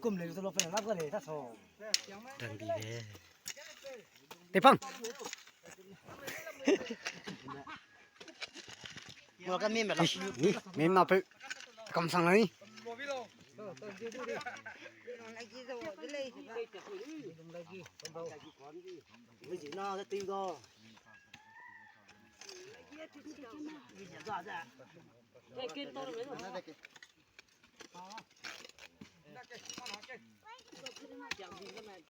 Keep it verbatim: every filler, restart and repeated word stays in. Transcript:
Kum le, to lo pe lap ga le, ta so. Dang di le. Te pang. Mo ka mi me la. Ni, mi ma pe. Kam sang la ni.